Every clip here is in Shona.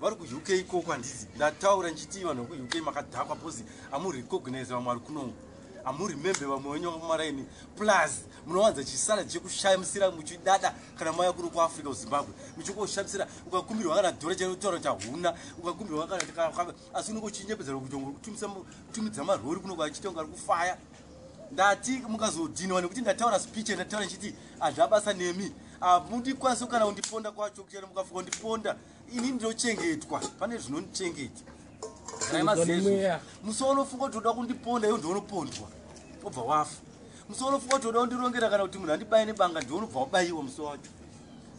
Vari kuUK ikoko, handiti ndataura ndichiti vanhu vekuUK makadhakwa, because hamurecognize vamwe vari kuno, hamuremembe vamwe venyu vamaraini. Plus munowanza chisala chekushamisira muchidada kana mauya kuno kuAfrica, kuZimbabwe, muchingoshamisira. Ukakumbirwa kana dhora chainotaura kuti hauna, ukakumbirwa kana, asi unenge uchinyepedzera kutumidza marori kuno achiita kunge ari kufaya. Ndati mukazodhinwa nekuti ndataura speech, ndataura ndichiti hazvina basa nemi, hamundikwanisi kana kundiponda kwacho. Chero mukafuka kundiponda, ini ndinochengetwa, pane zvinondichengeta. Musi waunofunga kuti uda kundiponda, iwo ndionopondwa, obva wafa. Musi waunofunga kuti uda kundirongera kana kuti munhu andibaye nebanga, ndionobva wabayiwa musi wacho.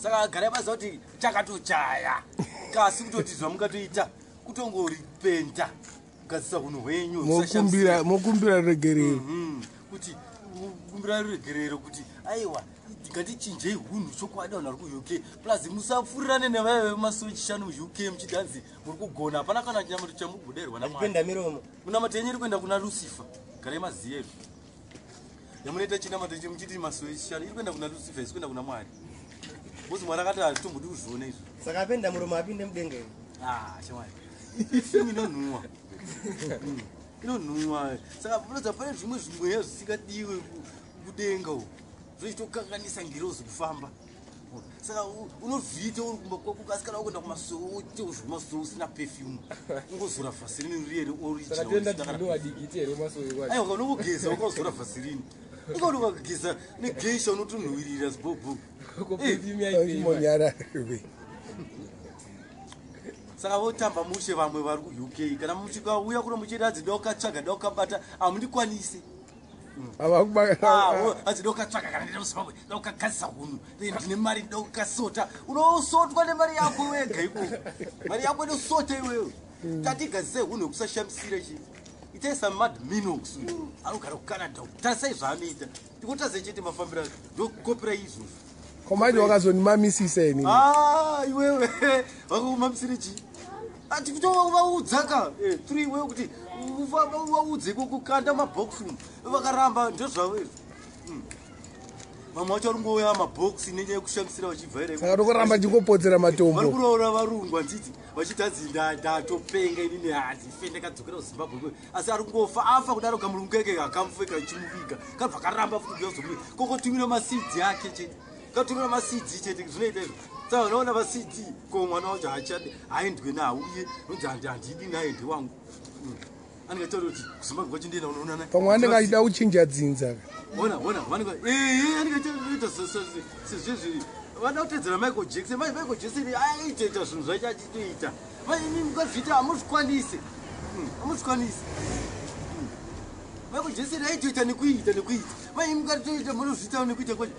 Saka garai maziva kuti chakatochaya, kasi kutoti zvamungatoita kutongoripenta, kugadzisa unhu hwenyu. Mokumbira regerero. Kuti kumbira ruregerero, kuti aiwa, ngatichinjei hunhu chokwadi. Vanhu vari kuUK, plus musafurirane nevaya vemasowe Chishanu muUK muchidhanzi muri kugona. Hapana kana chinamato chamubuderwa. Achipenda miromo. Munamato yenyu iri kuenda kuna Lucifer. Garai maziya izvo yamunoita. Chinamato muchiti masowe Chishanu iri kuenda kuna Lucifer, isi kuenda kuna Mwari, because Mwari akati hazvitombodi kuzviona izvo. Saka apenda muromo apinde mudenga here? Ah, shamwari, perfume inonhuwa. Inonhuwa. Saka unoza pane zvimwe zvimweya zvisingadiwe kudenga uku, zvochitokanganisa ngirozi kufamba. Saka unozviita uri kumba kwako, asi kana ukuenda kumasowe, uite zvemasowe usina perfume, ungozora Vaseline riye. Saka toenda tinowadikiti here masowe kwacho? Aiwa, unongogeza ukazora Vaseline, ikaona ukageza negeisha unotonhuwirira zibhobho. Ko perfume yaipei? Monyara. Saka votamba mushe vamwe vari kuUK. Kana muchikauya kuno muchiti adzi dokatsvaga, dokabata, hamundikwanisi. Adzi dokatsvaga, kana ndine muZimbabwe dokagadzisa hunhu, ndine mari, dokasota. Unosotwa nemari yako wega ikoko, mari yako inosota iwewe. Tatigadzisai hunhu hwekusashamisira. Chii itai saMad Minox anogara kuCanada. Tarisai zvaanoita, tikotarisai chete mafambiro ake, ndokopera izvozvo. Komanje wakazondimamisisa ini. Ah, iwewe vakumamisire chii? Atikutovaudza ka three iwewe kuti vaudze kukanda mabhokisi umu, vakaramba, ndezvavo izvo. Vamwe vacho vari kungouya mabhokisi nenyaya yekushamisira vachibvaira. Saka tokuramba ndingopotsera Vari matombo. kuroora varungu, handiti vachiti hanzi ndatopenga inini, handife ndakadzokera kuZimbabwe. Asi ari kungofa, afa kudaro, kamurungu keke kakamufeka kachimuviga, kabva karamba futi kuuya kuzomuviga. Kokotumira maCD ake chete, katumira maCD chete, zvinoita izvo. Saka unoona vaCD ko mwana wacho haachadi, haendwe nauye, nonzi handidi naye, ndewangu. Anenge ataura kuti kuZimbabwe kwacho ndienda unoonana. Pamwe anenge achida kuchinja dzinza. Ona, ona, vanenge anenge achiita sezvezvi vada kutedzera Michael Jackson. Michael Jackson aitoita zvinhu zvacho achitoita. Imi mukazviita hamuzvikwanisi. Hamuzvikwanisi. Michael Jackson aitoita nekuita nekuita. Imi mukatoita, munozviita nekuita kwacho.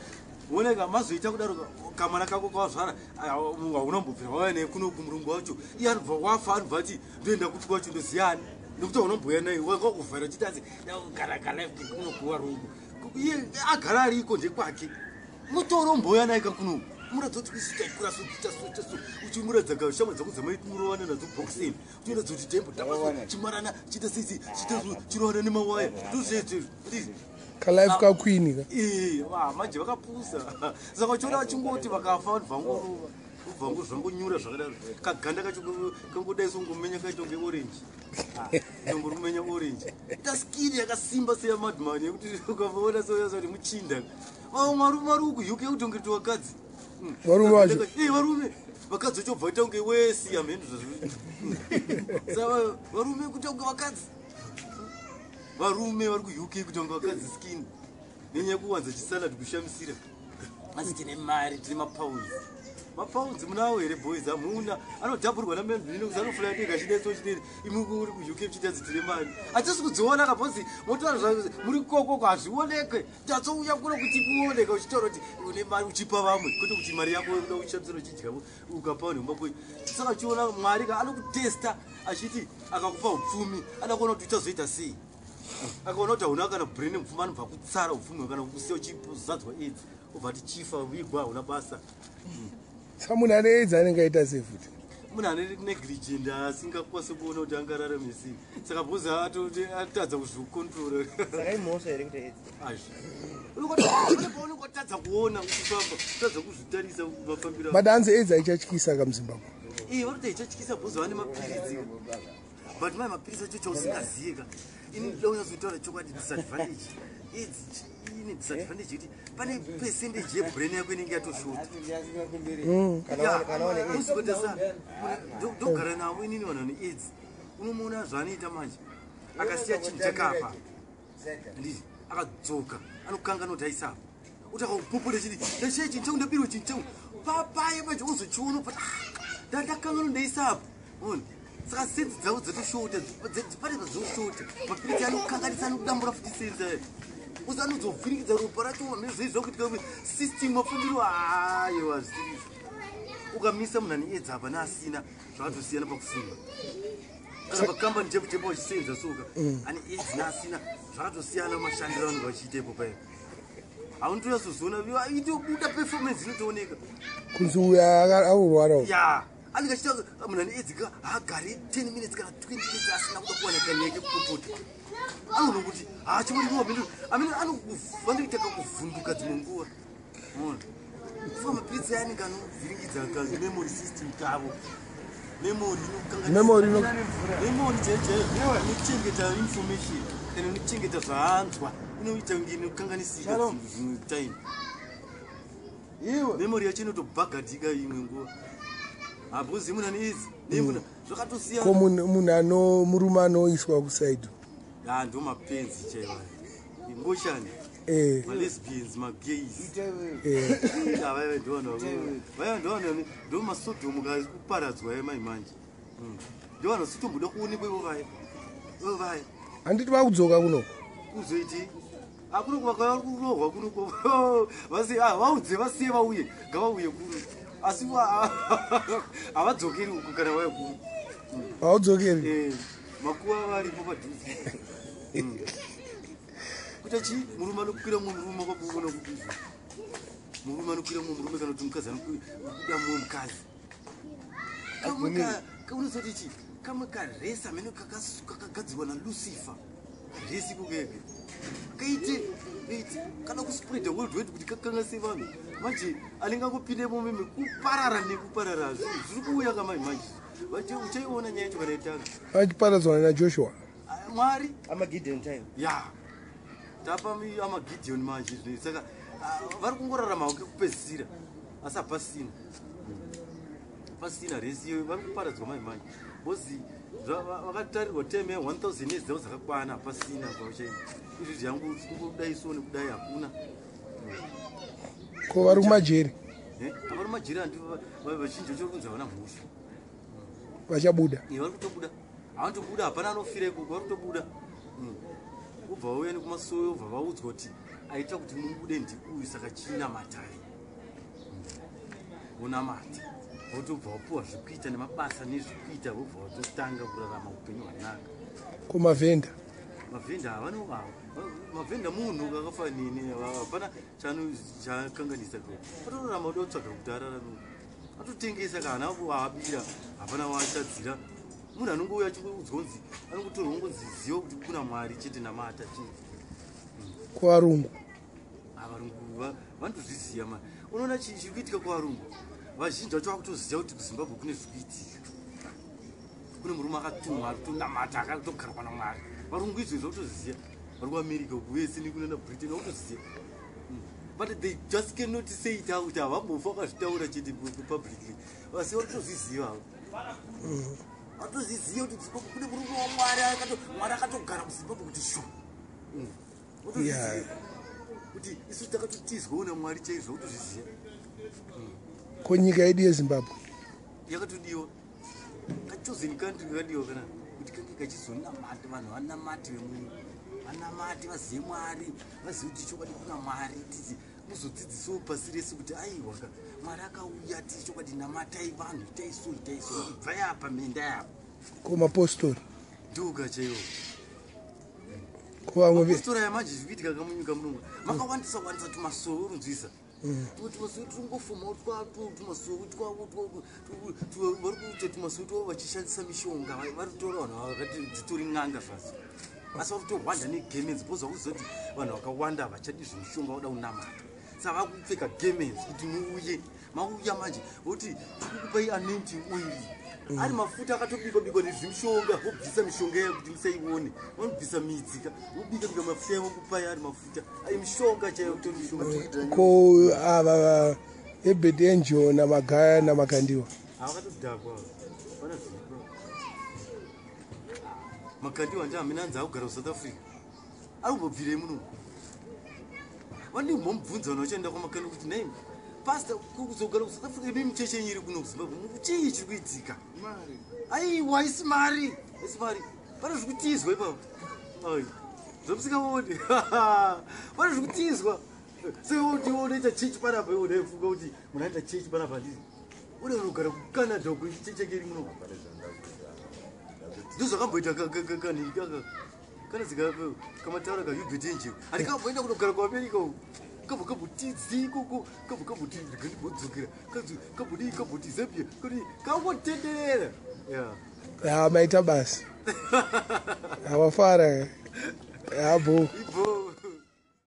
Oneka mazoita kudaro, kamwana kako kawazvara haunombobvira wauya naye kuno kumurungu wacho. Iye anobva wafa, anobva ati ndoenda kupi kwacho, ndoziyani, nekuti unomboya naye wakakuvhaira uchiti anzi gara kalife kuno kuvarungu. Iye agara ariko, ndekwake. Mutoro mboya naye kakuno, muratidza kuti isu taikura so, tiita so, tiita so. Uchimuratidza shamwa dzako dzamaimurovana nadzo boxing, uchiratidza kuti taimbotamba so, chimarana, chiita seisi, chiita so, chirovana nemawaya, ndozvezvo. Kalife kaqueen ka. Manje vakapusa. Saka uchiona vachingoti vakafa, vanhu vangorova, ubva zvangonyura zvakadaro, kaganda kacho kangodai songomenya, kaita kunge orange, tongori kumenya orange. Ita skin yakasimba seyamadman, yekuti ukavaona soyaza kuti muchinda. Varume vari kuUK kutonge kuti vakadzi. Varume vacho. Varume, vakadzi vacho bva vaita kunge wesi hameno zvazvo. Saka varume kuita kunge vakadzi, varume vari kuUK kuita kunge vakadzi skin, nenyaya yekuwanza chisalad, kushamisira. Asi tine mari, tine mapounds. Mapounds munawo here, boys? Hamuna. Anodhabhurwa namendini anofura denga chidetso chinini. Imi uri kuUK muchiti tine mari, hatisi kudziona kabhozi. Motaura zva muri kokoko, hazvionekwe. Tatsouya kuno kuti kuoneka uchitaura kuti une mari, uchipa vamwe, kwete kuti mari yako uda kushamisira uchidya ukapa vanhu vemba kwenyu. Saka uchiona Mwari ka anokutesta, achiti akakupa upfumi, ada kuona kuti uchazoita sei. Akaona kuti hauna kana brain, mupfumi anobva kutsara upfumi kana kusiya uchizadzwa AIDS, obva ati chifa, vigwa, hauna basa. Saka munhu ane AIDS anenge aita sei futi? Munhu ane negligent asingakwanisi kuona kuti angararame sei, saka bhozi atadza kuzvikontrora. Saka imhosva here kuti AIDS? Azvi paunenge watadza kuona uchifamba, utadza kuzvitarisa mafambiro. But hanzi AIDS aichatyisa ka muZimbabwe. Iyi vari kuti haichatyisa bhozi vane mapiritsi, but mai mapiritsi acho chausingaziye ka, ini ndoda kunyatsotaura chokwadi, disadvantage idzi ine disadvantage yekuti pane percentage yebrain yako inenge yatoshota. Kana wane AIDS. Uzikotesa ndogara navo inini vanhu vane AIDS, unomuona zvaanoita manje, akasiya chinhu chakapa, handiti akadzoka anokanganwa kuti aisapa, uti akakupopota chiti ndashiya chinhu changu, ndabirwa chinhu changu papaye manje, uzochiona but ndakanganwa ndaisapa. Ona, saka sense dzavo dzatoshota, pane zvadzoshota. Mapiritsi anokanganisa, anodambura futi sense ayo, uzi anozovhiringidza ropa racho zvoizva kuitika system mafungiro. Aiwa, zvisiri ukamisa munhu ane AIDS apa neasina zvakatosiyana pakufunga. Kana pakambani chepo chepo vachisenza soka, ane AIDS neasina zvakatosiyana mashandiro anenge vachiita ipo paipo. Haunotonyatsozoona itobuda performance inotooneka. Kunzi uyu aurwara uyu. Ya, anenge achiita munhu ane AIDS ka haagari 10 minutes kana 20 minutes asina kuda kuwana kani yake kupopota. Anoona kuti haachimuriwa amene vanoita kakuvhunduka dzimwe nguva. Ona, kufa mapiritsi aya anenge anovhiringidza ka memory system kavo, memory inokanganisa. Memory Memory chaiyo chaiyo inochengeta information kana inochengeta zvaanzwa inoita kunge inokanganisika dzimwe time. Iwe. Memory yacho inotobhagadhika imwe nguva habuzi munhu ane AIDS nemuna zvakatosiyana. Ko munhu ano murume anoiswa kuside? Ya, ndo mapenzi chaiwa, ngoshani. Malesbians, magays. Vaiva ndovanhu vaya, ndovanhu ndo masodhomu kuparadzwa yamai manje. Ndo vanhu vasitomboda kuonekwa ivo vaya, ivo vaya. Handiti vakudzoka kunoko? Kuzoiti akuno kuvaka kurohwa kuno vaudze vasiye vauye, ngavauye kuno, asi havadzokeri uku kana vauya kuno. Haudzokeri. Makuva varipo padhuze. Kuita chi murume anokwira mumwe murume, kwakuona kuti murume anokwira mumwe murume kana kuti mukadzi anokuda mumwe mukadzi. Kamwe kaunozoti chi kamwe karesi amene kakagadzirwa naLucifer, karesi kokeke kaite kaite kada kuspreada world wide kuti kakanganise vanhu. Manje anenge angopindemo meme kuparara nekuparara. Zviri kuuya kamai manje. Uchaiona nyaya yacho kana itanga. Vachiparadzwana naJoshua. Ah, Mwari. Armageddon time. Ya, tapa Armageddon manje zvino. Saka vari kungorarama kekupedzisira, asi hapasina, pasina resi iyo, vari kuparadzwa mai manje because vakatarirwa time ya1000 years dzavo dzakakwana, hapasina pauchaina izvi zvangu kudai so nekudai hakuna. Ko vari kumajeri? Vari kumajeri handi vazhinji vacho vari kunzi havana mhosva. Vachabuda. Vari kutobuda, havanotobuda, hapana anofira ikoko, vari kutobuda. Ubva vauya nekumasoyo, ubva vaudzwa kuti aita kuti mubude ndiuyu, saka chinamatai. Vonamata, votobva vapuwa zvekuita nemabasa nezvekuita, vobva vatotanga kurarama upenyu hwanaka. Kumavhenda? Mavhenda havano, mavhenda munhu kakafanini, hapana chakanganisa ko atorarama, uda kutsvaga kuti ararame, atotengesa kana waabira, hapana waatadzira. Munhu anongouya achingoudzwa kunzi anongotorwa ngonzi ziva kuti kuna Mwari chete, namata chete. Kuvarungu? Avarungu vanotozviziva ma unoona chiri kuitika kuvarungu, vazhinji vacho vakutoziva kuti kuZimbabwe kune zviri kuitika, kune murume akatumwa ari kutonamata akatogarwa naMwari. Varungu izvo vakutoziva, vari kuAmerica uku vese nekunana Britain vakutoziva. But they just cannot say it out, havambofa vakazvitaura chete publicly, asi varikutozviziva avo, vatozviziva kuti kuZimbabwe kune murume waMwari, Mwari akatogara kuZimbabwe kuti shu. Votozviziva kuti isu takatotizwawo naMwari chaizvo, kutozviziva. Ko nyika yedu yeZimbabwe? Yakatodiwa kachosen country, kakadiwa kana kuti kange kachizonamata, vanhu vanamati vemunhu vanamati, vazive Mwari, vazive kuti chokwadi kuna Mwari, tizi muzodzidzisawo pasi rese kuti aiwa ka Mwari akauya ti chokwadi namatai vanhu, itai so, itai so, ibvai apa, mendai apa. Ko mapostori? Ndoka chaiwo. Ko vamwe Mapostori aya manje, zviri kuitika kamunyika munomu makawandisa wandisa tumasoro, urunzwisa tumwe tumasoro turingofomawo twatwo tumasoro twavo, vari kuita tumasoro twavo vachishandisa mishonga, vari kutora vanhu vakati dzitori n'anga zvadzo, asi vari kutohwanda negemenzi because vakuziva kuti vanhu vakawanda havachadi zvemishonga, vada kunamata, saka vakupfeka gemenzi kuti muuye. Makuuya manje voti tikukupai anointing oil. Ari mafuta akatobikwa bikwa nezvimishonga, vobvisa mishonga iya kuti musaione. Vanobvisa midzi ka, vobika bika mafuta vokupai ari mafuta. Ai mishonga chaiyo kutori mishonga. Ko ava Ebert Angel naMagaya naMakandiwa? Havakatodhakwa. Vana zvipo. Makandiwa ndi amene anzi akugara kuSouth Africa. Ari kumbobvirei muno? Vandimbomubvunza vanhu vachienda kwaMakandiwa kuti nei pastor kuzogara kuSouth Africa imi mucheche yenyu iri kuno kuZimbabwe, chii chiri kuitika? Aiwa, isi mari, isi mari. Pane zviri kutizwa ipapo. Ai, zvamusikaoni. Pane zviri kutizwa. Sekuti unoita chechi panapa, iwe unaifunga kuti munhu anoita chechi panapa handiti? Une unogara kuCanada uko, chechi yake iri muno. Ndozvakamboita kanhiki kaka kana dzika kamataura kaHubert Angel, handikamboenda kunogara kuAmerica uko, kabva kambotidzi ikoko, kabva kamboti ndimbodzokera, kambodii, kamboti Zambia, kodi kangotenderera ya. Ha, maita basa, havafara habo. Ibo.